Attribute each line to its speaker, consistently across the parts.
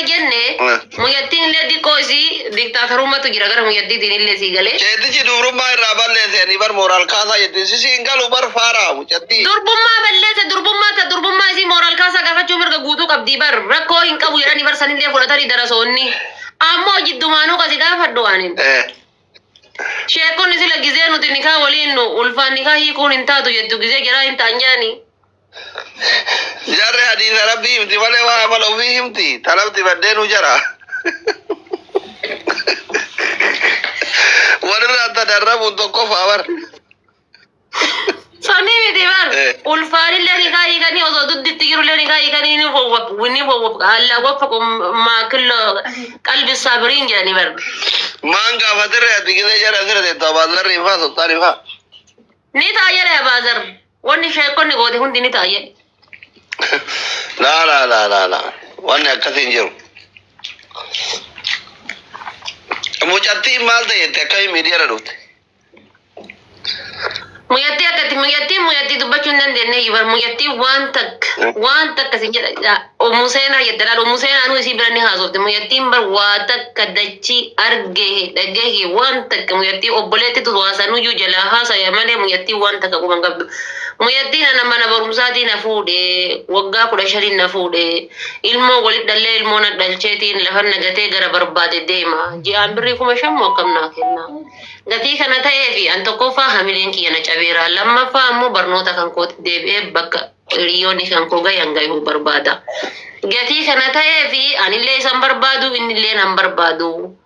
Speaker 1: Jenne muyyattiin illee diqqoo isii diktaatarummaatu jira gara muyyattiitiin illee sii galee.
Speaker 2: Sheetichi dubrummaa irraa balleesse ani bar mooraal kaasaa jetti sisi hin galu bar faaraa mucattii.
Speaker 1: Durbummaa balleesse, durbummaa ta durbummaa isii mooraal kaasaa gaafachuu mirga guutuu qabdii bar, rakkoo hin qabu jedhanii bar sanillee fudhatanii darasoonni. Ammoo jiddumaanuu kasi gaafadhu anin. Sheekonni sila gizee nuti nikaa waliin nu ulfaan nikaa hiikuun hin taatu jettu gizee jaraa hin ta'an jedhanii.
Speaker 2: Jarri hadiisa rabbii himti malee waa amala ofii himti. Talabti baddeenuu jara. Walirraa tadarrabuun tokkoffaa bar.
Speaker 1: Sanii miti bar. Ulfaanillee nikaa hiikanii osoo dudditti jirullee nikaa hiikanii ni fowwaf ni fowwaf Allah waffaqu maa killo qalbi saabiriin jedhanii bar.
Speaker 2: Maan gaafatirre ati gisee jara asirra teettu abaazarrii faa sulxaanii faa.
Speaker 1: Ni ta'a jedhe Abaazar. Wanni sheekonni goote hundi ni ta'a jedhe.
Speaker 2: Laa laa laa laa laa. Wanni akkasii hin jiru. Mucattiin maal ta'e jette akkamiin miidiyaarra dhufte?
Speaker 1: Muyyattii akkatti muyyattiin muyyattii dubbachuu hin dandeenye bar, muyyattii waan takka waan takka sin jedha. Ummu Seenaa jette laal, Ummu Seenaanuu isii bira ni haasofte. Muyyattiin bar waa takka dachii argehe dhagahe waan takka muyyattii obboleettitu waa sanuyyuu jalaa haasaya malee muyyattiin waan takka quba hin qabdu. Muyyattiin ana mana barumsaatii na fuudhe, waggaa 15n na fuudhe, ilmoo walit dhallee ilmoo na dhalcheetiin lafa nagatee gara barbaade deema, ji'aan birrii 5000 moo akkam naa kenna. Gatii kana ta'eefi an tokkoffaa hamileen kiyya na cabeera, lammaffaa ammoo barnoota kan kootti deebi'ee bakka hiriyoonni kan koo gayan gayuu barbaada. Gatii kana ta'eefi anillee isan barbaadu, innillee nan barbaadu.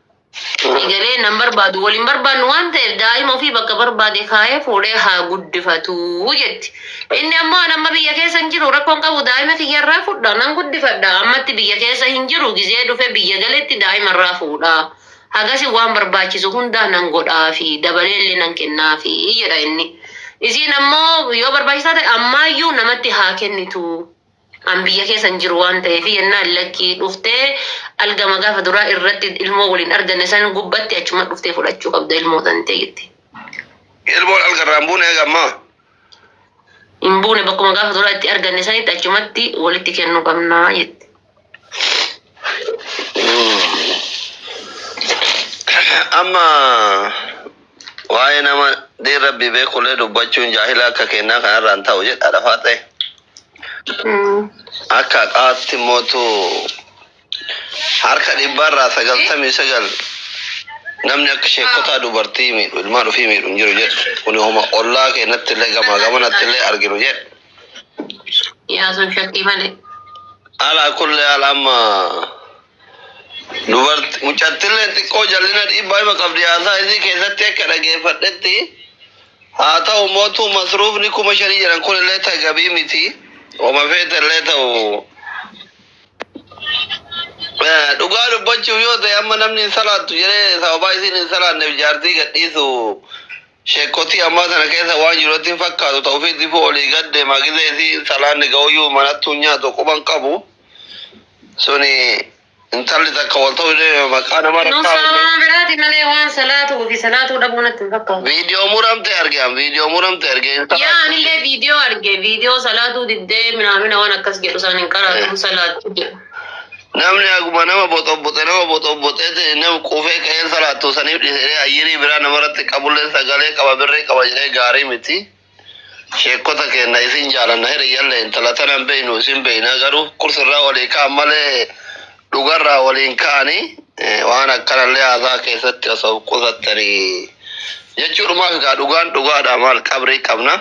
Speaker 1: Egalee nan barbaadu, waliin barbaadnu waan ta'eef daa'ima ofii bakka barbaade kaayee fuudhee haa guddifatu jetti. Inni ammoo an amma biyya keessa hin jiru, rakkoon qabu, daa'ima kiyya irraa fudha nan guddifadha, ammatti biyya keessa hin jiru, gizee dhufe biyya galetti daa'ima irraa fuudha. Hagasi waan barbaachisu hundaa nan godhaafi, dabaleellee nan kennaafi jedha inni. Isiin ammoo yoo barbaachisaa ta'e ammaayyuu namatti haa kennitu. An biyya keessa hin jiru waan ta'eef jennaan, lakkii, dhuftee algama gaafa duraa irratti ilmoo waliin arganne san gubbatti achuma dhuftee fudhachuu qabda ilmoo tantee jette.
Speaker 2: Ilmoon algarraa hin buune eega ammaa.
Speaker 1: Hin buune, bakkuma gaafa duraa itti arganne sanitti achumatti walitti kennuu qabnaa jette.
Speaker 2: Amma waa'ee nama diin rabbii beekullee dubbachuun jaahila akka kennaa kanarraa hin ta'u jedha lafaa ta'e. Akka haqaatti mootu harka dhibbaarraa 99 namni akka sheekotaa dubartii miidhu, ilmaan ofii miidhu hin jiru jedhu. Kuni homa ollaa keenyatti illee gamaa gamanatti illee arginu jedhu.
Speaker 1: Yaa sun shakkii malee.
Speaker 2: Alaa kulli haal amma dubarti mucattilleen xiqqoo jallina dhiibbaa hima qabdi haasaa isii keessatti akka dhageeffadhetti. Haa ta'u mootuu masruufni 5000 jedhan kun illee tagabii miti, homa feete illee ta'u. Dhugaa dubbachuuf yoo ta'e, amma namni hin salaattu jedhee sababaa isiin hin salaanneef jaartii gadhiisu sheekotii ammaa sana keessa waan jirutti hin fakkaatu. Ta'u fi difuu olii gad deema, gizee isii hin salaanne ga'uyyuu manattuu hin nyaatu, quban qabu suni intalli takka wal ta'uu deema maqaa nama
Speaker 1: Nu
Speaker 2: rakkaa.
Speaker 1: Sababa biraati malee waan salaatuu fi salaatuu dhabuu natti hin fakkaatu.
Speaker 2: Viidiyoo muramte arge, an viidiyoo muramte arge, hin
Speaker 1: Yaa
Speaker 2: salaattu.
Speaker 1: Anillee viidiyoo arge, viidiyoo salaatuu diddee minaamina waan akkas jedhu isaan hin qaraatu salaatu jedhu.
Speaker 2: Namni aguma nama boxobboxe nama boxobboxee nama quufee ka'een salaattu saniif dhiisee ayyirii biraa namarratti qabullee sagalee qaba, birrii qaba jedhee gaarii miti. Sheekota keenya isin jaalanna, hiriyyalle intala tanan beeynu isin beeyna, garuu kursirraa walii ka'an malee dhugarraa waliin ka'anii waan akkanallee haasaa keessatti osoo of qusattanii jechuudhumaaf. Egaa dhugaan dhugaadha, maal qabrii qabna.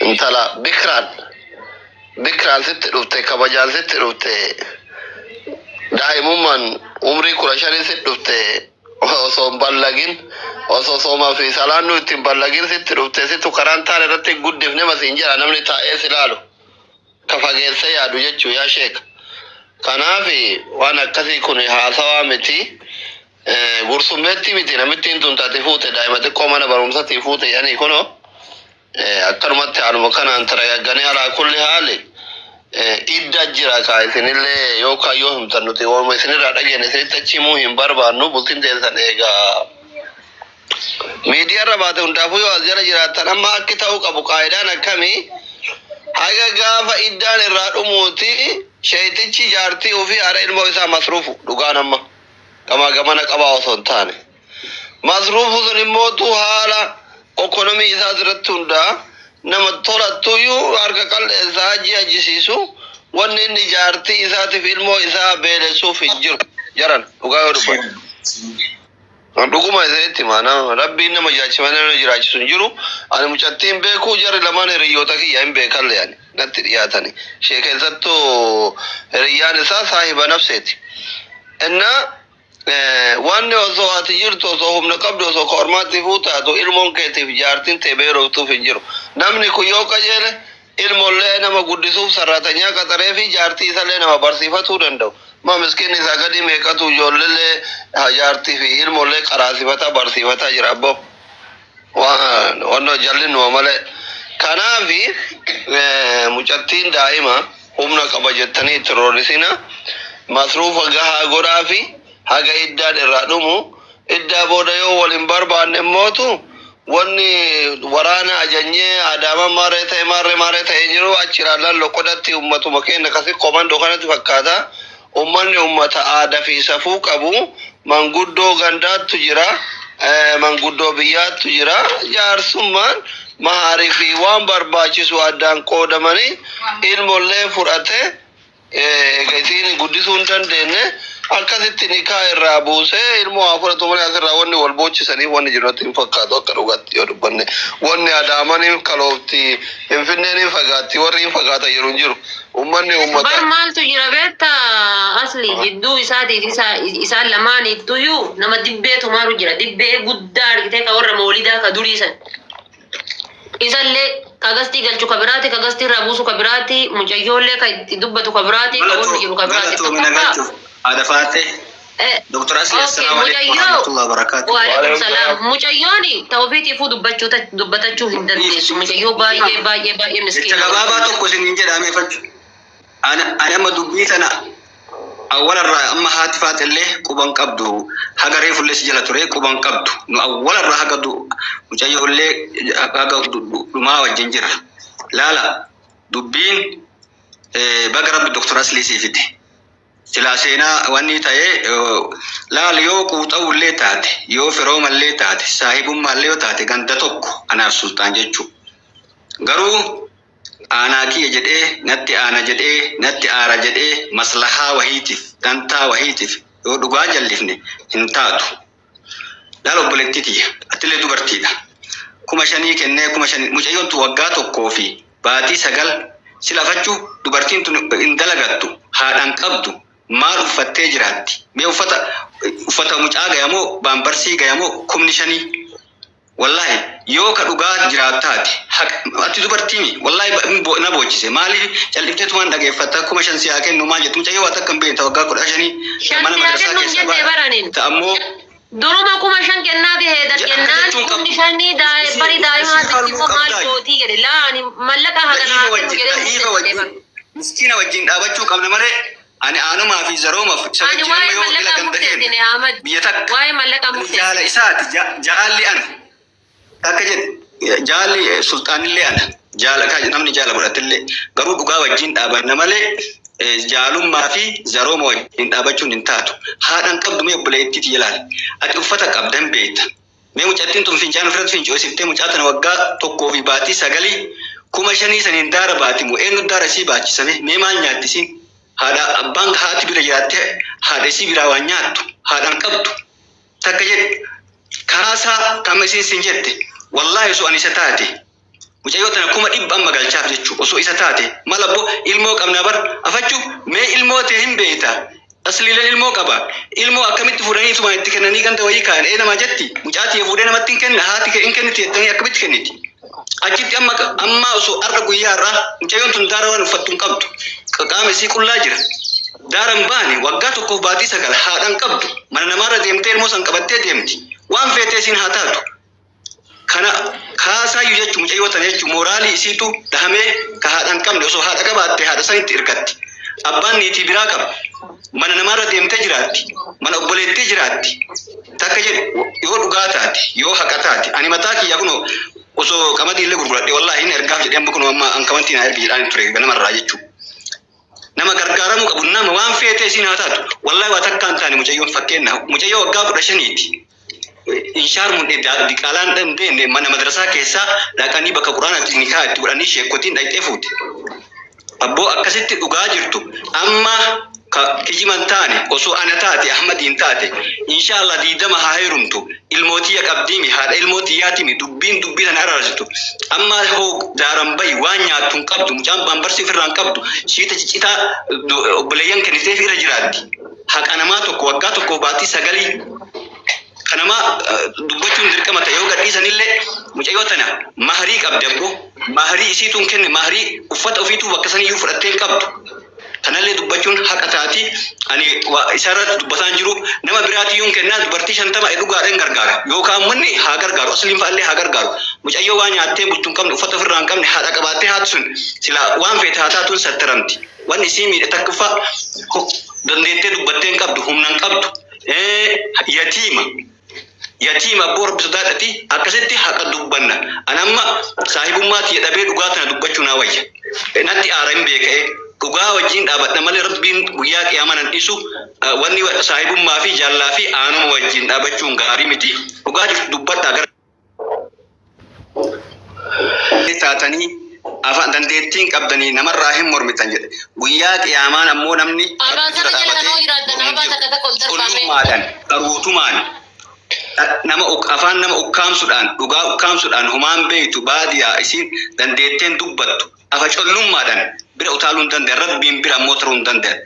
Speaker 2: Intala bikraan bikraan sitti dhufte, kabajaan sitti dhufte, daa'imummaan umrii 15 sitti dhufte, osoo hin ballagin, osoo soomaa fi salaannu ittiin ballagin sitti dhufte, situ karaan taane irratti hin guddifne masiin jedha namni taa'ee si ilaalu ka fageessee yaadu jechuu yaa sheeka. Kanaaf waan akkasii kun haasawaa miti. Gursummeetti miti namittiin tun taate fuute, daa'ima xiqqoo mana barumsatii fuute jedhanii kunoo akkanumatti haaluma kanaan taragagganii. Alaa kulli haali idda jira kaa isinillee yookaan yoo himtan nuti waanuma isinirraa dhageenye isinitti achi himuu hin barbaannu. Bultiin teessan eegaa miidiyaarra baate hundaafuu yoo as jala jiraattan amma akki ta'uu qabu qaayidaan akkamii Haga gaafa iddaan irraa dhumuuti sheeytichi jaartii ofii haadha ilmoo isaa masruufu dhugaan amma gamaa gamana qabaa osoo hin taane. Masruufu sun immootu haala ekonomii isaa irratti hundaa nama tolattuyyuu harka qal'eessaa hajji hajjisiisu wanni inni jaartii isaatiif ilmoo isaa beelessuuf hin jiru. Jaran dhugaa yoo dubbatu. Dhuguma isinitti maana rabbiin nama jiraachisa nama jiraachisu hin jiru. Ani mucattiin beekuu jarri lamaan hiriyyoota kiyya hin beekalle ani natti dhiyaatani. Ishee keessattuu hiriyyaan isaa saahiba nafseeti. Innaa wanni osoo ati jirtu osoo humna qabdu osoo ka ormaatti fuutaatu ilmoon keetiif jaartiin tee beeloftuuf hin jiru. Namni kun yoo qajeele ilmoollee nama guddisuuf sarraatanyaa qaxaree fi jaartii isallee nama barsiifatuu danda'u. Ma miskiinni isaa gadi meeqatu ijoolleellee jaartii fi ilmoollee qaraasifataa barsiifataa jira abboo. Waan wannoo jallinuma malee. Kanaafi mucattiin daa'ima humna qaba jettanii itti roorrisina. Masruufa gahaa godhaa fi haga iddaan irraa dhumu. Iddaa booda yoo wal hin barbaanne immootu wanni waraana ajanyee Adaama maarree ta'e maarree maarree ta'e jiru achi ilaallaan loqodatti ummatuma keenya kasi komandoo kanatti fakkaata. Ummanni ummata aadaa fi safuu qabu manguddoo gandaattu jira. Manguddoo biyyaattu jira. Jaarsummaan mahaarii fi waan barbaachisu addaan qoodamanii ilmollee fudhate egaa isiin guddisuu hin dandeenye akkasitti nikaa irraa buusee ilmoo haa fudhatu malee asirraa wanni wal boochisaniif wanni jiru natti hin fakkaatu akka dhugaatti yoo dubbanne. Wanni Adaamaniif kaloofti Finfinneen hin fagaatti warri hin fagaata jiru hin jiru. Ummanni uummata.
Speaker 1: Bar maaltu jira beektaa asli jidduu isaatiif isaan lamaaniittuyyuu nama dibbee tumaaru jira. Dibbee guddaa argitee ka warra moolidaa ka durii san. Isallee ka gastii galchu ka biraati, ka gastii irraa buusu ka biraati, mucayyoollee ka itti dubbatu ka biraati, ka wanni jiru ka biraati.
Speaker 3: Galatoomi nagalchuuf haadha Faaxee. Dr. Asli,
Speaker 1: Okay,
Speaker 3: assalaamu alaikum
Speaker 1: mucayyoo.
Speaker 3: warahmatullahi wabarakatuh.
Speaker 1: Waalaikum salaam. Mucayyooni ta ofiitiifuu dubbachuu dubbatachuu hin dandeessu. Mucayyoo baay'ee baay'ee baay'ee
Speaker 3: Jecha
Speaker 1: miskiina.
Speaker 3: gabaabaa tokko isiniin jedhamee fachu. Ani amma dubbii tana awwalarraa amma haati Faaxillee quban qabdu haga reefullee si jala ture quban qabdu. Nu awwalarraa haga mucayyoollee haga dhumaa wajjin jira. Laala dubbiin baga rabbi Dr. Aslii sii fide. Silaa seenaa wanni ta'ee laal yoo quuxa'ullee taate yoo firoomallee taate saahibummaallee yoo taate ganda tokko anaaf sultaan jechuu. Garuu aanaa kiyya jedhee natti aana jedhee natti aara jedhee maslahaa wahiitiif dantaa wahiitiif yoo dhugaa jallifne hin taatu. Laal obboleettii tiyya atillee dubartiidha. 5,000 kennee 5,000 mucayyoon tun waggaa 1 fi baatii 9 si lafachuu dubartiin tun hin dalagattu haadhaan qabdu maal uffattee jiraatti mee uffata uffata mucaa gayamoo baambarsii gayamoo 5,000 wallahi yoo ka dhugaa jiraatu taate ati dubartiimi wallahi na boochise maaliif callifteetu waan dhageeffatta 5,000 si haa kennu maal jettu mucayyoo waa takka hin beekne ta waggaa 15
Speaker 1: Shan
Speaker 3: mana
Speaker 1: si haa
Speaker 3: madrasaa
Speaker 1: kennu hin
Speaker 3: keessa
Speaker 1: jenne
Speaker 3: baate
Speaker 1: baraniin.
Speaker 3: ta ammoo
Speaker 1: Duruma 5,000 kennaa fi heedan
Speaker 3: Akka
Speaker 1: kennaan
Speaker 3: jechuun
Speaker 1: kumni
Speaker 3: qabdu.
Speaker 1: shanii bari
Speaker 3: Isii
Speaker 1: daa'imaa
Speaker 3: isii falmuu
Speaker 1: immoo maal
Speaker 3: qabdaa.
Speaker 1: gootii jedhe laa ani mallaqa haga
Speaker 3: Da'iifa
Speaker 1: naa kennu
Speaker 3: wajjin
Speaker 1: jedhee
Speaker 3: da'iifa
Speaker 1: murteessite
Speaker 3: wajjin
Speaker 1: bara.
Speaker 3: miskiina wajjin dhaabachuu qabna malee ani aanumaa fi zaroomaaf isa
Speaker 1: Ani
Speaker 3: wajjin amma
Speaker 1: waa'ee
Speaker 3: yoo ila
Speaker 1: mallaqaa
Speaker 3: ganda keenya
Speaker 1: murteessine Ahmad.
Speaker 3: biyya takka
Speaker 1: Waa'ee mallaqaa
Speaker 3: ani jaala
Speaker 1: murteessine.
Speaker 3: isaati jaalli ana akka jedhe jaalli sulxaanillee ana jaala namni jaala godhatillee garuu dhugaa wajjin dhaabanna malee jaalummaa fi zarooma wajjin dhaabachuun hin taatu. Haadhaan qabdu mee obboleettiiti ilaali. Ati uffata qabda hin beekta. Mee mucattiin tun fincaan ofirratti fincoosiftee mucaa tana waggaa 1 fi baatii 9 5,000 saniin daara baati moo eenyu daara isii baachisame mee maal nyaatti isiin? Haadha abbaan haati bira jiraattee haadha isii biraa waan nyaattu haadhaan qabdu. Takka jedhe kaasaa kama isiin sin jette wallaahi osoo ani isa taate mucayyoo tana 100,000 amma galchaaf jechuu osoo isa taate mal abbo ilmoo qabna bar afachu mee ilmoo tee hin beekta asliileen ilmoo qaba ilmoo akkamitti fuudhanii isumaan itti kennanii ganda wayii kaayan ee namaa jetti mucaa tiyya fuudhee namatti hin kenna haati kee hin kenniti jettanii akkamitti kenniti achitti amma amma osoo arra guyyaa har'aa mucayyoon tun daara waan uffattu hin qabdu qaama isii qullaa jira daara hin baane waggaa 1f baatii 9 haadha hin qabdu mana namaarra deemtee ilmoo san qabattee deemti waan feetee isiin haa taatu kana kaasaayyuu jechuun mucayyoo tana jechuun mooraalii isiitu dhahamee ka haadha hin qabne osoo haadha qabaatte haadha sanitti irkatti. Abbaan niitii biraa qaba. Mana namaarra deemtee jiraatti. Mana obboleettii jiraatti. Takka jedhe yoo dhugaa taate yoo haqa taate ani mataa kiyya kunoo Osoo qamadii illee gurguradhe wallaahi hin ergaaf jedhee amma kun amma an kamantii naa ergi jedhaan ture ganamarraa jechuudha. Nama gargaaramuu qabu nama waan feetee isiin haa taatu wallaahi waa takka hin taane mucayyoon fakkeenya mucayyoo waggaa 15ti. Inshaar mun diqaalaan dandeenye mana madrasaa keessaa dhaqanii bakka quraanaatti nikaa itti godhanii sheekotiin dhaqxee fuute. Abboo akkasitti dhugaa jirtu amma kijiman taane osoo ana taate Ahmadiin taate inshaallah 20 haa heerumtu ilmootiyya qabdiimi haadha ilmootiyyaatimi dubbiin dubbii tana araarsitu amma hoo daaran bahi waan nyaattu hin qabdu mucaan baambarsii ofirraa hin qabdu shiita ciccitaa obboleeyyan kenniteef irra jiraatti haqa namaa tokko waggaa tokko baatii 9 kanama dubbachuun dirqama ta'e yoo gadhiisanillee mucayyoo tana maharii qabdi abboo maharii isiituun kenne maharii uffata ofiituu bakka saniyyuu fudhattee hin qabdu. Kanallee dubbachuun haqa taati. Ani isarratti dubbataan jiru nama biraatiyyuun kennaa dubartii 50 dhugaadhaan gargaara. Yookaan manni haa gargaaru asliin fa'allee haa gargaaru. Mucayyoo waan nyaattee bultu hin qabne uffata ofirraa hin qabne haadha qabaattee haati sun silaa waan feete haa taatuun sattaramti. Wanni isii miidhe takkaffaa dandeettee dubbattee hin qabdu humna hin qabdu. Yatiima. Yatiima abboo rabbi sodaadhati akkasitti haqa dubbanna. Ani amma saahibummaa tiyya dhabee dhugaa tana dubbachuu naa wayya. Natti aara hin beeka'e. Dhugaa wajjin dhaabadha malee rabbiin guyyaa qiyaamaa nan dhiisu. Wanni saahibummaa fi jaallaa fi aanuma wajjin dhaabachuun gaarii miti. Dhugaa jirtu dubbadhaa gara taatanii afaan dandeettiin qabdanii namarraa hin mormitan jedhe. Guyyaa qiyaamaan ammoo namni
Speaker 1: Abaan
Speaker 3: rabbi dura
Speaker 1: sana jala
Speaker 3: dhaabatee
Speaker 1: kanoo jiraattan
Speaker 3: mormu
Speaker 1: abaa
Speaker 3: jiru.
Speaker 1: takka takka ol darbaame.
Speaker 3: Collummaadhaan, qaruutumaan, nama afaan nama ukkaamsuudhaan, dhugaa ukkaamsuudhaan homaan beektu baadiyaa isiin dandeetteen dubbattu afa collummaadhaan bira utaaluu hin danda'an rabbiin bira ammoo taruu hin danda'an.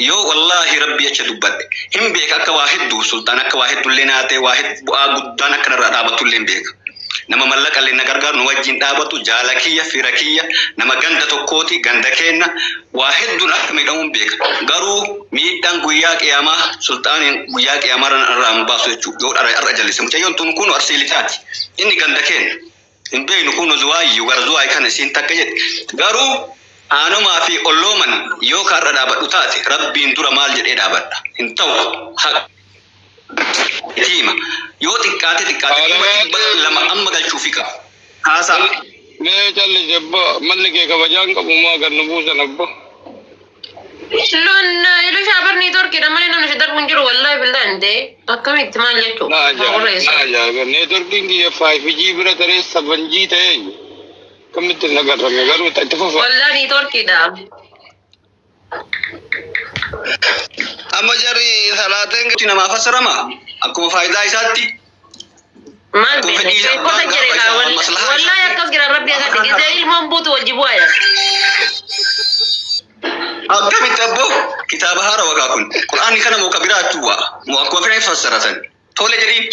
Speaker 3: Yoo wallaahi rabbi jecha dubbadhe hin beeka akka waa hedduu sultaan akka waa hedduullee naa ta'e waa hedduu bu'aa guddaan akka narraa dhaabatullee hin beeka. Nama mallaqa illee na gargaaru nu wajjin dhaabatu jaala kiyya fira kiyya nama ganda tokkooti ganda keenna waa hedduun akka miidhamuun beeka. Garuu miidhaan guyyaa qiyaamaa sultaaniin guyyaa qiyaamaa irraa hin baasu jechuudha. Yoo dhara har'a jallise mucayyoon tun kun arsii lixaati. Inni ganda keenna. Hin beeknu kun zuwaayyu gara zuwaay kana isiin takka jedhe. Garuu aanumaa fi ollooman yoo ka har'a dhaabadhu taate rabbiin dura maal jedhee dhaabadha. Hin ta'u haqa yatiima. Yoo xiqqaate xiqqaate 200,000 amma galchuufi qaba. Haasaa.
Speaker 4: Mee callisi abbo manni kee kabajaan qabu maa gad nu buusan abbo.
Speaker 1: Lon ilushaa bar neetworkiidha malee namni si darbu hin jiru wallaahi billaa hin ta'e akkamitti maal jechuu
Speaker 4: Na
Speaker 1: haa
Speaker 4: ajaa'iba
Speaker 1: qurreessa.
Speaker 4: na ajaa'iba neetworkiin kiyya 5G bira taree 7G ta'ee akkamitti hin agarrame garuu itti fufa.
Speaker 1: Wallaahi neetworkiidha.
Speaker 2: Amma jarri salaateen
Speaker 3: Namaa fassarama akkuma faayidaa isaatti
Speaker 1: Maal
Speaker 3: akkuma
Speaker 1: beekna
Speaker 3: fedhii
Speaker 1: sheekota
Speaker 3: abbaan
Speaker 1: jire
Speaker 3: gaafa
Speaker 1: kaa
Speaker 3: isaa maslahaa
Speaker 1: wallaahi
Speaker 3: isaatti
Speaker 1: akkas jira rabbi
Speaker 3: gaafa
Speaker 1: agate
Speaker 3: kan
Speaker 1: gisee ilmoon buutu wajji bu'aa.
Speaker 3: Akkamitti abboo kitaaba haara wagaa kun qur'aanni kana moo ka biraattu waa moo akkuma fedhan fassaratan tole jedhiin.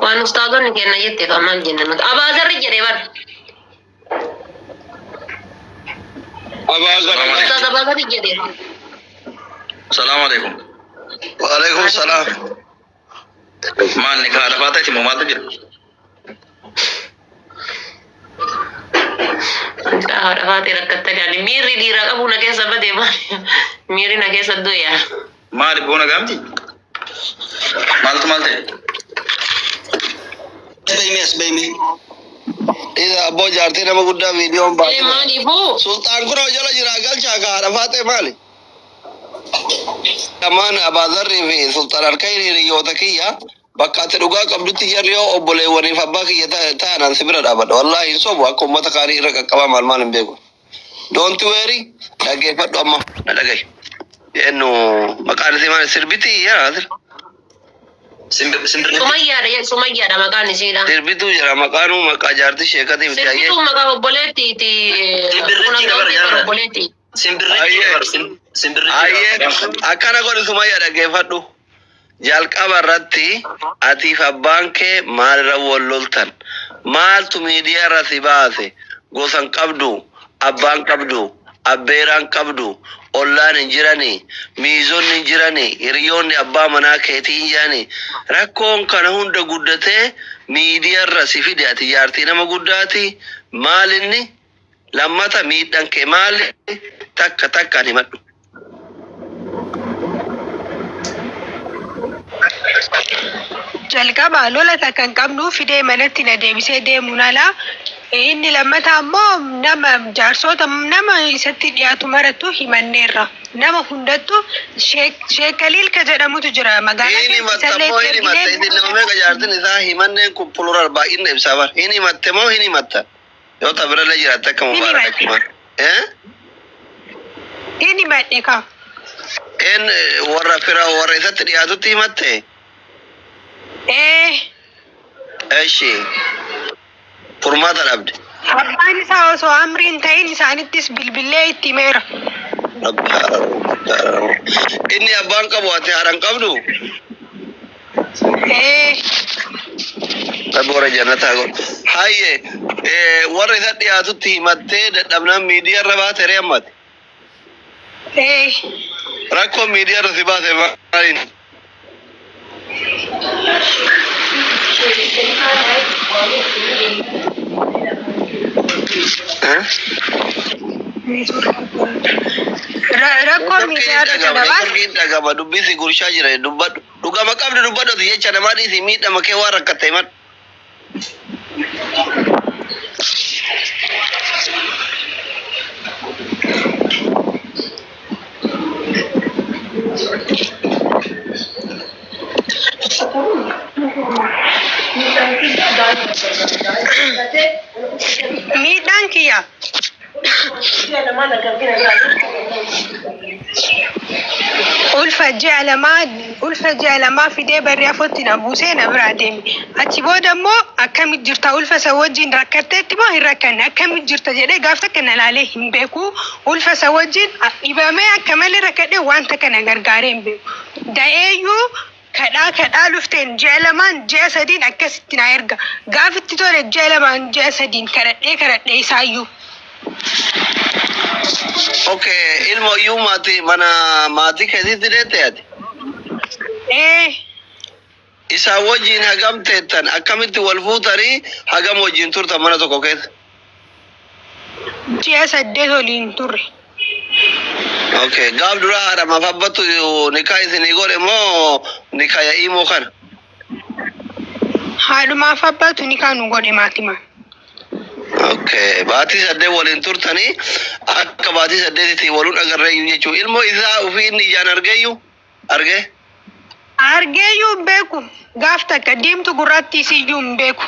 Speaker 1: Waan ustaazonni kenna jette kan maal jenna nuti. Abaazarri jedhe bar.
Speaker 4: Abaazar
Speaker 1: Ustaaz Abaazarri jedhe.
Speaker 5: Salaamu alaikum.
Speaker 2: Waalaikum salaam.
Speaker 5: Maal ni kaadha faata moo maaltu jira?
Speaker 1: Haadha faatee rakkatta jaali. Miirri dhiiraa qabu na keessa bade maali? Miirri na keessa du'e.
Speaker 5: Maali boona gaamti? Maaltu maal ta'e?
Speaker 3: As bahime as bahime.
Speaker 2: Isa abboo jaartii nama guddaa viidiyoon
Speaker 1: Ee
Speaker 2: baasina.
Speaker 1: maaliifuu?
Speaker 2: Sultaan kunoo jala jira galchaa ka haadha faatee maali? Lamaan Abaazarrii fi Sultaan harka hiriyoota kiyya bakka ati dhugaa qabdutti jarri yoo obboleewwaniif abbaa kiyya ta'an si bira dhaabadha. Wallaahi hin sobu akka uummata kaanii irra qaqqabaa maal maal hin beeku. Don't worry dhaggeeffadhu amma na dhagahi. Eenyu maqaan isii maali sirbitii yaa
Speaker 5: Simbirritti.
Speaker 1: Sumayyaadha Sumayyaadha maqaan isiidha.
Speaker 2: Sirbituu jira maqaanuu maqaa jaartii sheekatii miti ayyee.
Speaker 1: Sirbituu maqaa obboleettiiti. Kun
Speaker 5: Simbirritti
Speaker 1: akka
Speaker 5: dabar
Speaker 1: hojii
Speaker 5: jaarra.
Speaker 1: obboleetti.
Speaker 5: Simbirritti
Speaker 2: Ayyee.
Speaker 5: dabar. Simbirritti
Speaker 2: Ayyee
Speaker 5: dabar.
Speaker 2: akkana godhi Sumayyaa dhaggeeffadhu. Jalqaba irratti atiif abbaan kee maalirra wal loltan? Maaltu miidiyaa irra si baase? Gosan qabdu, abbaan qabdu, abbeeraan qabdu, ollaan hin jirani, miizonni hin jirani, hiriyoonni abbaa manaa keetii hin jirani. Rakkoon kana hunda guddatee miidiyaa irra si fide ati jaartii nama guddaati. Maalinni lammata miidhaan kee maali? Takka takkaan himadhu.
Speaker 6: Jalqaba lola takka hin qabnu fidee manatti na deebisee deemuun ala. Inni lammataa immoo nama jaarsoota nama isatti dhiyaatu marattu himanneerra. Nama hundattu Sheek Kaliil ka jedhamutu jira magaalaa
Speaker 2: Hin
Speaker 6: keessa
Speaker 2: himatta
Speaker 6: isallee
Speaker 2: moo
Speaker 6: itti
Speaker 2: hin himatta?
Speaker 6: erginee
Speaker 2: Isin nama meeqa jaartin isaa himanneen kun plural baay'ina ibsaa bar. Hin himatte moo hin himatta? Yoo ta birallee jiraatte akka
Speaker 6: hin
Speaker 2: mubaarak
Speaker 6: himadhe.
Speaker 2: akkuma. Eh?
Speaker 6: Hin himadhe kaa.
Speaker 2: Een warra fira warra isatti dhiyaatutti himatte?
Speaker 6: Ee.
Speaker 2: Eshi. Furmaata dhabde.
Speaker 6: Abbaan isaa osoo amrii hin ta'in isaanittis bilbillee itti himeera.
Speaker 2: Rabbi haa araaramu, Rabbi haa araaramu. Inni abbaan qabu ati haadha hin qabdu?
Speaker 6: Ee.
Speaker 2: Rabbi warra jannataa godhu. Hayye warra isa dhiyaatutti himattee dadhabnaan miidiyaa irra baate ree ammati.
Speaker 6: Ee.
Speaker 2: Rakkoon miidiyaa irra si baase maaliin?
Speaker 6: Rakkoo miidiyaa irra kana baase.
Speaker 2: Networkiin dhagama dubbii si gurshaa jira dubbadhu. Dhugama qabdu dubbadhu ati jecha namaa dhiisi miidhama kee waan rakkatte himadhu.
Speaker 6: Miidhaan kiyya Ulfa ji'a lamaa ulfa ji'a lamaa fidee barri afootti na buusee na biraa deeme. Achi booda immoo akkamitti jirta ulfa isa wajjin rakkatteetti moo hin rakkanne akkamitti jirta jedhee gaaf takka na laalee hin beeku. Ulfa isa wajjin dhibamee akka malee rakkadhee wanta kana gargaaree hin beeku. Da'eeyyuu kadhaa kadhaa lufteen ji'a lamaan ji'a sadiin akkasitti na erga. Gaaf itti tole ji'a lamaan ji'a sadiin kadhadhee kadhadhee isaayyuu.
Speaker 2: Okay, ilmo iyyuu maatii mana maatii keetitti deette ati?
Speaker 6: Ee.
Speaker 2: Isaan wajjin hagam teettan akkamitti wal fuutanii hagam wajjin turtan mana tokko keessa?
Speaker 6: Ji'a 8 waliin turre.
Speaker 2: Okay, gaaf dura haadha maaf abbattu nikaa isinii godhe moo nikaa ya'ii moo kana?
Speaker 6: Haadhumaaf abbaatu nikaa nu godhe maatimaan.
Speaker 2: Okay, baatii 8 waliin turtanii akka baatii saddeetitti waluun agarreeyyu jechuun ilmoo isaa ofii inni ijaan argeeyyu argee?
Speaker 6: Argeeyyuu hin beeku. Gaaf takka diimtu gurraattii isiiyyuu hin beeku.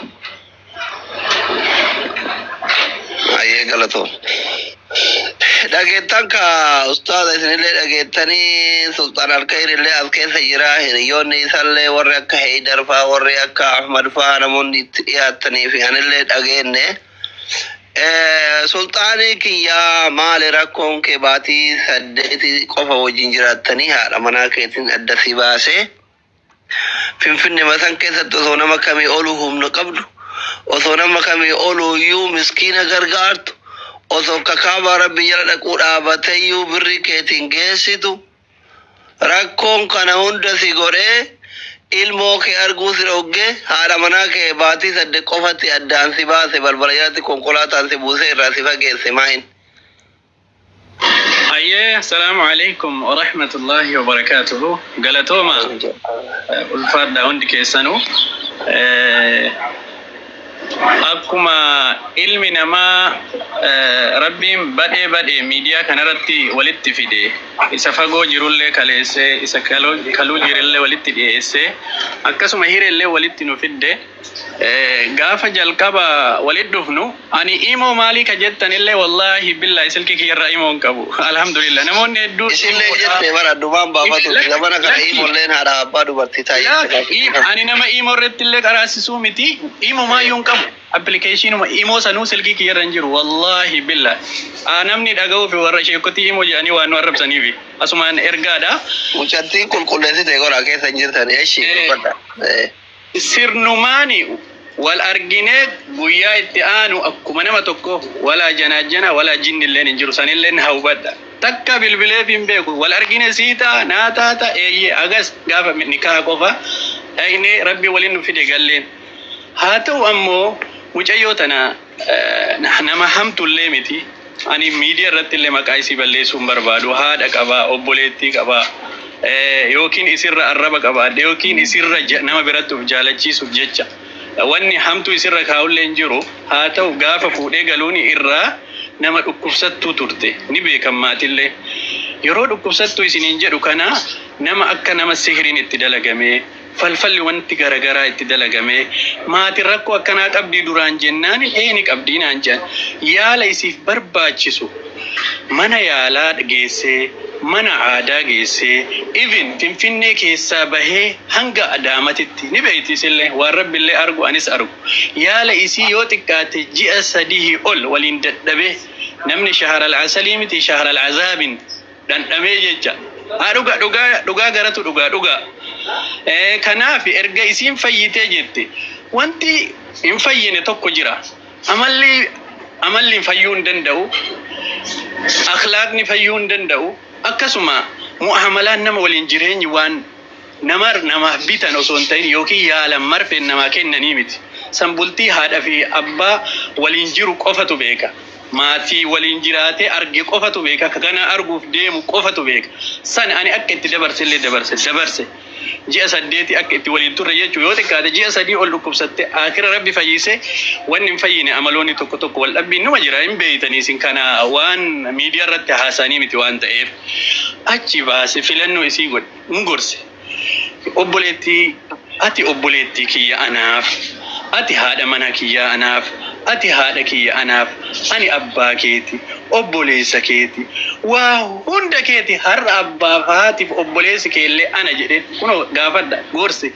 Speaker 2: Baay'ee galatoom. Dhageettan ka ustaaza isinillee dhageettanii Sultaan Alkayir illee as keessa jira hiriyoonni isallee warri akka Heydar faa warri akka Ahmad faa namoonni itti dhiyaattanii fi anillee dhageenne. Sulxaanii kiyyaa maali rakkoon kee baatii saddeeti qofa wajjin jiraattanii haadha manaa keetiin adda si baasee Finfinnema san keessatti osoo nama kamii oluu humna qabdu, osoo nama kamii oluuyyuu miskiina gargaartu, osoo ka kaabaa Rabbii jala dhaquu dhaabateyyuu birrii keetiin geessitu, rakkoon kana hunda si godhee ilmoo kee arguu si dhoogge, haadha manaa kee baatii saddet qofatti addaan si baase balbala jalatti konkolaataan si buusee irraa si fageesse maayin?
Speaker 5: Hayyee assalaamu alaikum wa rahmatullahi wa barakaatuhu galatooma ulfaadha hundi keessanuu Akkuma ilmi namaa Rabbiin badhee badhe miidiyaa kanarratti walitti fide isa fagoo jirullee kaleessee isa kaluu jirillee walitti dhiyeessee akkasuma hireellee walitti nu fidde Gaafa jalqaba walit dhufnu ani imo maalii ka jettanillee wallaahi billaahi silkii kiyyarraa imo hin qabu alhamdulillah namoonni hedduun
Speaker 2: Isillee
Speaker 5: imoodha
Speaker 2: jette bara addumaan baafatu
Speaker 5: Lakki
Speaker 2: zamana kana
Speaker 5: lakki
Speaker 2: imolleen haadha abbaa dubartii taa'ee
Speaker 5: ani nama imo irratti illee qaraasisuu miti imo maayyuu hin qabu appilikeeshiinuma imo sanuu silkii kiyyarra hin jiru wallaahi billaahi namni dhaga'uu fi warra sheekotii imo jedhanii waan nu arrabsaniifi asumaan ergaadha.
Speaker 2: Mucattiin qulqulleessite godha keessa hin jirtan eshi dubbadha.
Speaker 5: Sirnumaani wal arginee guyyaa itti aanu akkuma nama tokko walaa janaajjana walaa jinnilleen hin jiru sanilleen na hubadha. Takka bilbileef hin beeku wal argine sii ta'a naa taata eeyyee agas gaafa nikaha qofa dhaqnee rabbi waliin nu fide galleen. Haa ta'u ammoo mucayyoo tana nama hamtullee miti ani miidiyaa irratti illee maqaa isii balleessuu hin barbaadu haadha qaba obboleettii qaba. Yookiin isirra arraba qabaadhe yookiin isirra nama biratti of jaalachiisuuf jecha wanni hamtu isirra kaa'ullee hin jiru. Haa ta'u, gaafa fuudhee galuun irraa nama dhukkubsattuu turte ni beekan maatillee. Yeroo dhukkubsattuu isiniin jedhu kana, nama akka nama sihiriin itti dalagamee, falfalli wanti garagaraa itti dalagamee, maatiin rakkoo akkanaa qabdii duraan jennaan, ee ni qabdii naan jedhan. Yaala isiif barbaachisu mana yaalaa geessee, mana aadaa geessee, even Finfinnee keessaa bahee hanga Adaamatitti ni beeyti isillee, waan Rabbillee argu anis argu. Yaala isii yoo xiqqaate ji'a 3 ol waliin dadhabee, namni shaharal asalii miti, shaharal azaabin dhandhamee jecha. Haa, dhugaa, dhugaa, dhugaa, garatu dhugaa, dhugaa. Kanaaf erga isiin fayyitee jette, wanti hin fayyine tokko jira. Amalli fayyuu hin danda'u. Akhlaaqni fayyuu hin danda'u. Akkasuma mu'amalaan nama waliin jireenyi waan nama namaaf bitan osoo hin ta'in yookiin yaalan marfeen namaa kennanii miti. San bultii haadha fi abbaa waliin jiru qofatu beeka. Maatii waliin jiraatee arge qofatu beeka. Akka kana arguuf deemu qofatu beeka. San ani akka itti dabarse illee dabarse dabarse. Ji'a 8 akka itti waliin turre jechuun, yoo xiqqaate ji'a 3 ol dhukkubsatte, akira Rabbi fayyise. Wanni hin fayyine amaloonni tokko tokko, wal dhabbiin numa jira, hin beeytanii isin kana, waan miidiyaa irratti haasa'anii miti waan ta'eef. Achi baase, filannoo isii godhe, hin gorse. Obboleettii, ati obboleettii kiyya anaaf, ati haadha mana kiyyaa anaaf, ati haadha kiyya anaaf, ani abbaa keeti, obboleessa keeti, waa hunda keeti. Har'a abbaaf haatiif obboleessi keellee ana jedhe. Kunoo gaafadha, gorse.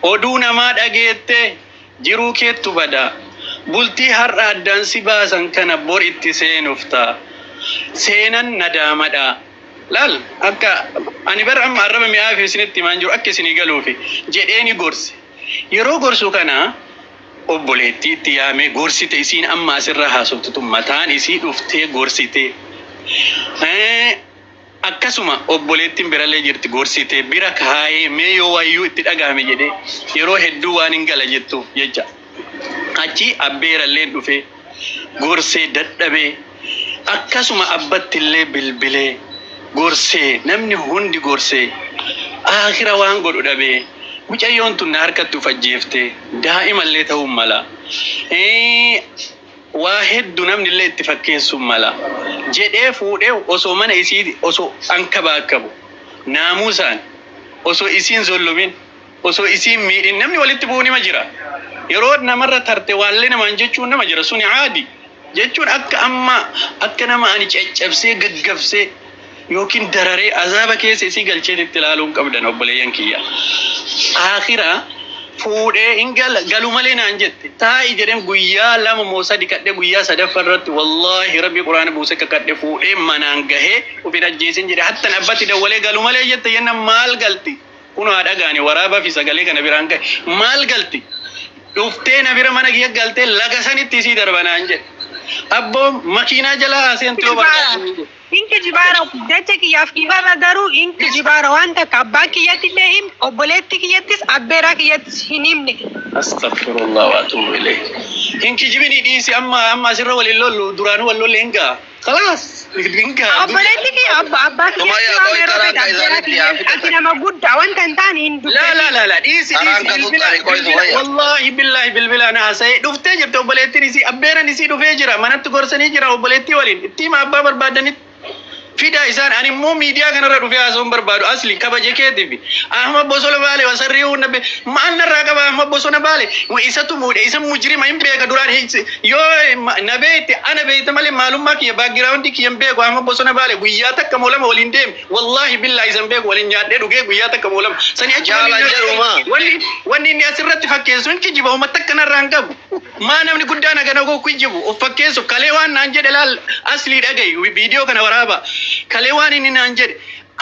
Speaker 5: Oduu namaa dhageette jiruu keettu bada. Bultii har'a addaan si baasan kana bor itti seenuuf ta'a, seenan nadaamadha. Laal, akka ani bara amma arraba mi'aa fi isinitti himaan jiru akka isinii galuufi jedheeni gorse. Yeroo gorsu kana obboleettii itti yaamee gorsite. Isiin amma asirra haasoftu tun mataan isii dhuftee gorsite. Akkasuma obboleettiin birallee jirti, gorsite. Bira kaayee mee yoo wayyuu itti dhagahame jedhee, yeroo hedduu waan hin gala jettuuf jecha. Achi abbeerallee dhufee gorsee dadhabee, akkasuma abbattillee bilbilee gorsee, namni hundi gorsee, akira waan godhu dhabee, mucayyoon tun na harkatti uf ajjeeftee, daa'imallee ta'uu mala. Waa hedduu namni illee itti fakkeessuu mala jedhee fuudhee, osoo mana isii osoo ankabaakkabu, naamusaan, osoo isiin zollumin, osoo isiin miidhin, namni walitti bu'uu nima jira. Yeroo namarra tarte waallee namaan jechuun nama jira, suni caadi jechuun akka amma akka nama ani caccabsee gaggabsee yookiin dararee azaaba keessa isii galchee itti ilaaluu hin qabdan, obboleeyyan kiyya. Akira fuudhee hin galu malee naan jette. Taa'i jedheen, guyyaa 2 moo 3 kadhe. Guyyaa sadaffaa irratti, wallaahi, Rabbi quraana buuse kakadhe, fuudhee manaan gahee ufin ajjeesin jedhe. Hattan abbatti dawwalee, galu malee jette jenna, maal galti? Kun haa dhagaani, waraabaa fi sagalee kana biraan gahe. Maal galti? Dhuftee na bira mana kiyya galtee laga sanitti isii darbanaan jedhe. Abboo, makiinaa jalaa haaseentu yoo barbaade.
Speaker 6: Inki jibaara, jecha kiyyaaf dhiifama, garuu inki jibaara waan takka abbaan kiyyatti illee himne, obboleetti kiyyattis, abbeeraa kiyyattis hin himne.
Speaker 5: Astaghfirullah wa atubu ilayh. Hin kijibini, dhiisi. Amma amma asirra waliin lollu, duraanuu wal lolle, hin ga'a. Khalaas, hin ga'a.
Speaker 6: Obboleetti kiyya abbaa kiyyatti
Speaker 2: Sumayyaa,
Speaker 6: waan
Speaker 2: qoy,
Speaker 6: yeroo
Speaker 2: karaan
Speaker 6: fedhe
Speaker 2: ka
Speaker 6: abbeeraa
Speaker 2: isaanitti haa
Speaker 6: kiyyatti ati
Speaker 2: fixatan.
Speaker 6: nama guddaa wanta hin taane hin
Speaker 5: La la
Speaker 6: dubbatin.
Speaker 5: la la, dhiisi.
Speaker 2: Karaan
Speaker 5: Dhiisi.
Speaker 2: ka
Speaker 5: Bilbila
Speaker 2: sulxaani, qoy
Speaker 5: bilbila
Speaker 2: Sumayyaa.
Speaker 5: Wallahi billahi, bilbila na haasa'ee dhuftee jirti obboleettiin isii, abbeeran isii dhufee jira, manatti gorsanii jira obboleettii waliin. Itti hima, abbaa barbaadanitti fida isaan. Ani immoo miidiyaa kanarra dhufee haasa'uun barbaadu, asli kabaje keetiif. Ahmad Bosona Baale wasarrii hunda maal narraa qaba? Ahmad Bosona Baale isatu muudhe, isa mujrima hin beeka duraan. Yoo na beekte ana beekte malee maalummaa kiyya, background kiyya hin beeku. Ahmad Bosona Baale guyyaa takka moo lama waliin deeme, wallahi billahi isan beeku. Waliin nyaadhee dhugee guyyaa takka moo lama sani achi
Speaker 2: Jaala
Speaker 5: waliin
Speaker 2: jedhuma.
Speaker 5: Wanni inni asirratti fakkeessu hin kijiba, uummata akka narraa hin qabu. Maa namni guddaan hagana koo kijibu of fakkeessu? Kalee waan naan jedhe laal, aslii dhagayi, viidiyoo kana waraaba. Kalee waan inni naan jedhe,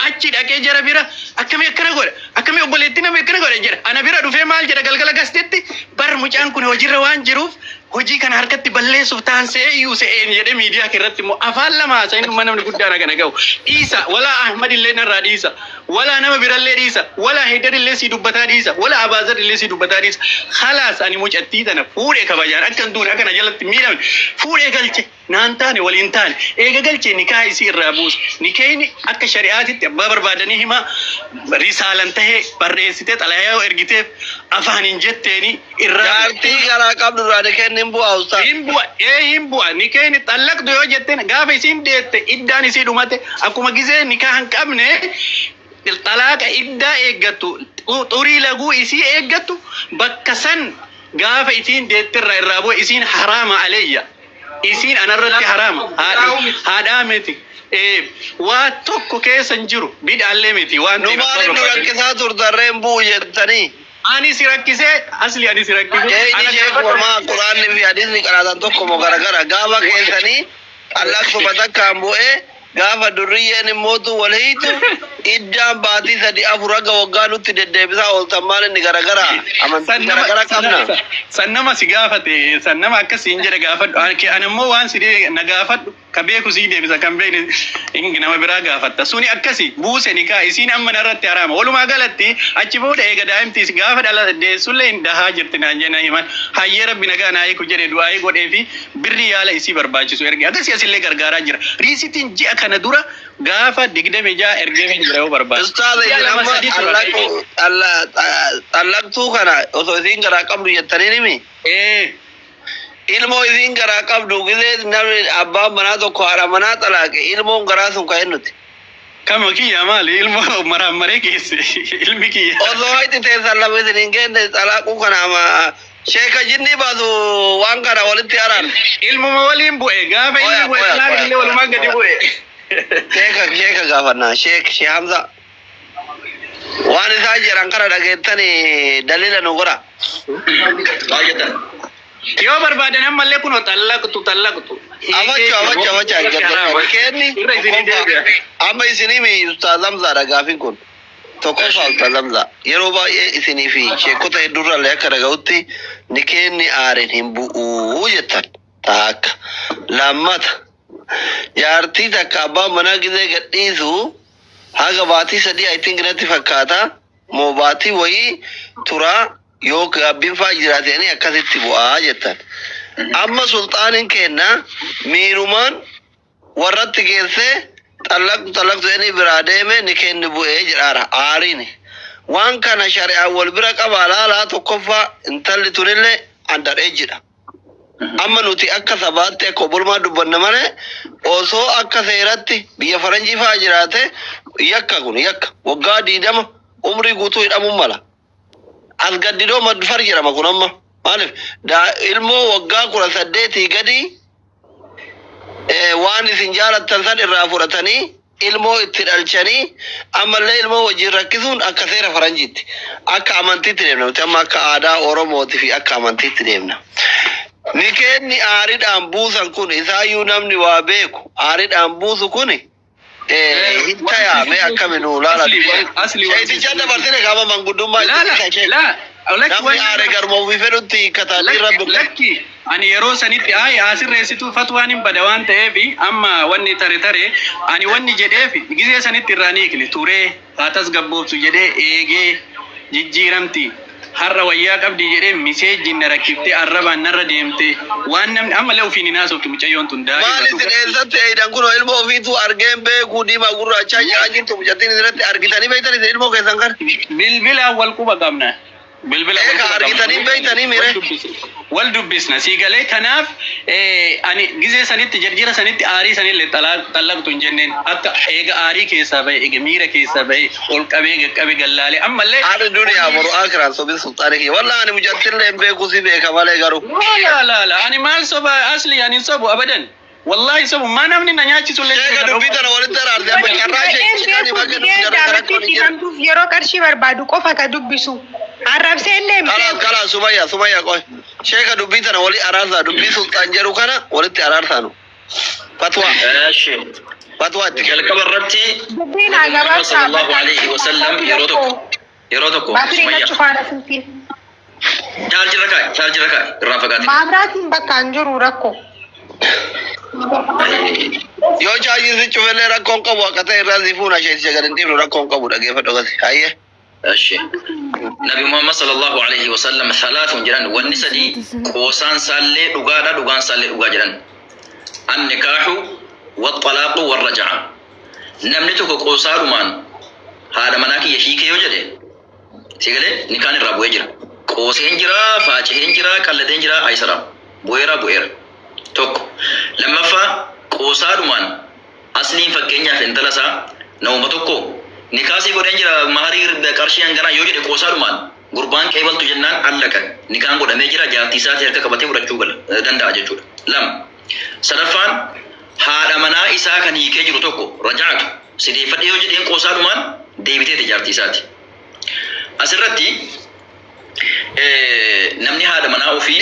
Speaker 5: achi dhaqee jara bira akkamii akkana godha, akkamii obboleettii namni akkana godha jedha. Ana bira dhufee maal jedha? Galgala gastetti bar mucaan kun hojiirra waan jiruuf hojii kana harkatti balleessuuf ta'an se'ee iyyuu se'een jedhee, miidiyaa irratti immoo afaan lama haasa'in. Dhuma namni guddaan hagana gahu dhiisa. Walaa Ahmad illee narraa dhiisa, walaa nama birallee dhiisa, walaa Heydar illee sii dubbataa dhiisa, walaa Abaazar illee sii dubbataa dhiisa. Khalaas, ani mucattii tana fuudhee kabajaan akka hin duune, akka na jalatti miidhamne fuudhee galche. Naan taane, waliin taane. Eega galchee nikaa isii irraa buuse. Nikeyni akka shari'aatitti abbaa barbaadanii himaa, risaalan tahee barreessitee xalayaa yoo ergiteef afaaniin jetteeni irraa bu'a.
Speaker 2: Jaartii garaa qabdu irraa nikeenni hin bu'aa ustaaz?
Speaker 5: Hin bu'a, ee hin bu'a. Nikeyni xallaqtu yoo jetteen gaafa isiin deette iddaan isii dhumate, akkuma gizee nikaa hin qabne xalaaqa iddaa eeggattu, xurii laguu isii eeggattu, bakka san gaafa isiin deetterraa irraa bu'e, isiin haraama aleyya. Isiin anarratti haraama. Haadhaa miti. Waa tokko keessa hin jiru. Bid'aallee miti waan
Speaker 2: Nu
Speaker 5: ta'eef abbaa
Speaker 2: maaliif nu
Speaker 5: barbaadanii.
Speaker 2: rakkisaa turtan reen bu'u jettanii?
Speaker 5: Ani si rakkisee asli ani si rakkisee
Speaker 2: Sheeyni
Speaker 5: ana
Speaker 2: sheekuma
Speaker 5: gaafadhu.
Speaker 2: maa quraanni fi hadiisni qaraatan tokko moo garagara? Gaafa keessanii xallaqtuma takkaan bu'ee, gaafa durriyyeen immootu wal hiitu iddaan baatii 3 4 haga waggaa nutti deddeebisaa ooltan. Maal inni garagara? Amantii
Speaker 5: San nama
Speaker 2: garagara qabna.
Speaker 5: San nama si gaafate, san nama akkas siin jedhe gaafadhu. Ani immoo waan si na gaafadhu, ka beeku sii deebisa, kan beekne nama biraa gaafatta. Suni akkasi buuse nikaa, isiin amma narratti haraama. Walumaa galatti achi booda eega daa'imti gaafa dhala deessullee hin dahaa jirti naan jenna himan. Hayyee, rabbi nagaa naa hiiku jedhe, du'aayii godhee fi birri yaala isii barbaachisu erge. Akkasii asillee gargaaraa jira. Riisitiin ji'a kana dura gaafa 26 ergee hin jira yoo barbaade.
Speaker 2: Ustaaza,
Speaker 5: Ji'a
Speaker 2: isin
Speaker 5: 2
Speaker 2: amma
Speaker 5: 3 tura.
Speaker 2: Xallaqtuu kana osoo isiin garaa qabdu jettanii nimi?
Speaker 5: Ee.
Speaker 2: Ilmoo isiin garaa qabdu, gisee namni abbaan manaa tokko haadha manaa xalaaqe, ilmoon garaa sun kan nuti.
Speaker 5: Kama kiyya maali? Ilmo maraan maree geesse ilmi kiyya.
Speaker 2: Osoo hayti teessan lama isin hin geenne xalaaquu kana ama sheeka jinnii baasu waan kana walitti araarse.
Speaker 5: Ilmuma waliin bu'e gaafa inni
Speaker 2: Oya,
Speaker 5: bu'e
Speaker 2: oya,
Speaker 5: xalaaq
Speaker 2: oya,
Speaker 5: illee walumaan gadi
Speaker 2: oya.
Speaker 5: bu'e.
Speaker 2: Sheeka gaafannaa, sheek Shee Hamza. Waan isaan jedhan kana dhageettanii dalila nu godha.
Speaker 3: Maal jettan?
Speaker 5: Yoo barbaadan ammallee kunoo xallaqtu xallaqtu.
Speaker 2: Afachu afachu afachu
Speaker 5: Haraama.
Speaker 2: Kenni
Speaker 5: Irra isinii deebi'a.
Speaker 2: Amma isinii mi Ustaaz Hamzaadha gaafiin kun. Tokkoffaa, Ustaaz Hamza, yeroo baay'ee isinii fi sheekota hedduurraallee akka dhaga'utti nikeenni aariin hin bu'uu jettan. Takka. Lammata, jaartii takka abbaan manaa gizee gadhiisu haga baatii 3, I think natti fakkaata, moo baatii wayii turaa yoo gaabbiin faa jiraatanii akkasitti bu'aa jettan. Amma sulxaaniin kenna miirumaan warratti geessee xallaqtu xallaqtu inni biraa deeme ni kenni bu'ee jedhaara aariin. Waan kana shari'aan wal bira qabaa laalaa. Tokkoffaa, intalli tunillee under age dha. Amma nuti akka sabaatti akka obbolummaa dubbanna malee osoo akka seeratti biyya faranjii fa'aa jiraate yakka kun yakka waggaa 20 umrii guutuu hidhamuun mala. As gaddidoo madfar jedhama kun amma. Maaliif ilmoo waggaa 18 gadi waan isin jaalattan san irraa fudhatanii ilmoo itti dhalchanii ammallee ilmoo wajjin rakkisuun akka seera faranjiitti, akka amantiitti deemna. Nuti amma akka aadaa Oromootii fi akka amantiitti deemna. Nikeenni aariidhaan buusan kun isaayyuu namni waa beeku aariidhaan buusu kun hin tayaa mee akkami nuu laala.
Speaker 5: Asli waan
Speaker 2: Sheeticha dabarsine qaama manguddummaa
Speaker 5: Laala
Speaker 2: itti sheek.
Speaker 5: laa lakki.
Speaker 2: Namni
Speaker 5: Wanni
Speaker 2: aare garuma ofii fedhutti hiikkatanii rabbi.
Speaker 5: Lakki, ani yeroo sanitti ay asirreessituu fatwaan hin bada waan ta'eef amma wanni tare tare ani wanni jedheef gizee sanitti irraa ni hiikne turee haa tasgabbooftu jedhee eegee jijjiiramti. Har'a wayyaa qabdi jedhee miseejjiin na rakkiftee arrabaan narra deemte, waan namni ammallee ofiin hin haasoftu mucayyoon tun
Speaker 2: Maal
Speaker 5: daa'ima.
Speaker 2: isin eessatti eeydan? Kunoo ilmoo ofiitu argeen beekuu diimaa gurraachaa jedhaa jirtu mucattiin. Isirratti argitanii beektan isin ilmoo keessan kana?
Speaker 5: Bilbilaan wal quba qabna. Bilbila wal
Speaker 2: Eega
Speaker 5: quba qabna.
Speaker 2: argitanii beektanii mire?
Speaker 5: Wal dubbisna sii galee. Kanaaf ani gizee sanitti jarjira sanitti aarii sanillee xallaqtu hin jenneen. Akka eega aarii keessaa bahe, eega miira keessaa bahe, ol qabee qaqqabe gallaalee ammallee.
Speaker 2: Haadha duniyaa boru akiraan sobin sulxaanii kiyya. Wallaa ani mucattillee hin beeku, si beeka malee garuu.
Speaker 5: La la la, ani maal soba? Asli ani hin sobu abadan, wallahi sobu maa namni na nyaachisullee.
Speaker 2: Sheeka, dubbii tana walitti araarse amma carraa
Speaker 6: Dhaqeen
Speaker 2: sheekichaan
Speaker 6: beeku
Speaker 2: bakka
Speaker 6: didee
Speaker 2: nuti jarri
Speaker 6: jaalattii
Speaker 2: rakkoon hin jiru.
Speaker 6: hidhamtuuf yeroo qarshii barbaadu qofa ka dubbisu. Arrabsee illee hin
Speaker 2: Kalaas
Speaker 6: beeku.
Speaker 2: Kalaas, Sumayya, Sumayya, qoy. Sheeka, dubbii tana walii araarsaa, dubbii sulxaan jedhu kana walitti araarsaanu. Fatwa
Speaker 3: Eshi.
Speaker 2: fatwa itti kenna.
Speaker 3: Jalqaba irratti
Speaker 6: Dubbiin
Speaker 3: Nabi
Speaker 6: haa
Speaker 3: Muhammad
Speaker 6: gabaabsaa.
Speaker 3: sallallahu alaihi wasallam yeroo tokko
Speaker 6: Baatirii na
Speaker 3: Sumayya
Speaker 6: cufaadha silkiin.
Speaker 3: chaarjirra kaa'e, chaarjirra kaa'e, irraa fagaate.
Speaker 6: Maamraatiin bakka hin jiru rakkoo.
Speaker 2: Yoo chaarjiin si cufellee rakkoon qabu, akka ta'e irraa si fuuna, sheeticha gadi hin dhiifnu, rakkoon qabu, dhageeffadhu gasi. Hayyee.
Speaker 3: Eshi. Nabi Muhammad sallallahu alaihi wasallam thalathun jedhan, wanni sadii qoosaan isaallee dhugaadha, dhugaan isaallee dhugaa jedhan.
Speaker 7: Annikaahu waxxalaaqu warraja'a. Namni tokko qoosaadhumaan haadha manaa kiyya hiike yoo jedhe, si galee, nikaan irraa bu'ee jira. Qooseen jira, faaciheen jira, qalladeen jira, ayisaraam. Bu'eera bu'eera. Tokko. Lammaffaa, qoosaadhumaan asliin fakkeenyaaf intala isaa namuma tokko nikaasii godheen jira, maharii qarshii hanganaa yoo jedhe, qoosaadhumaan gurbaan qeebaltu jennaan allaqa, nikaan godhamee jira, jaartii isaatii harka qabatee fudhachuu gala danda'a jechuudha. Lama. Sadaffaan, haadha manaa isaa kan hiikee jiru tokko raja'atu sideeffadhe yoo jedheen, qoosaadhumaan deebiteeti jaartii isaati. Asirratti namni haadha manaa ofii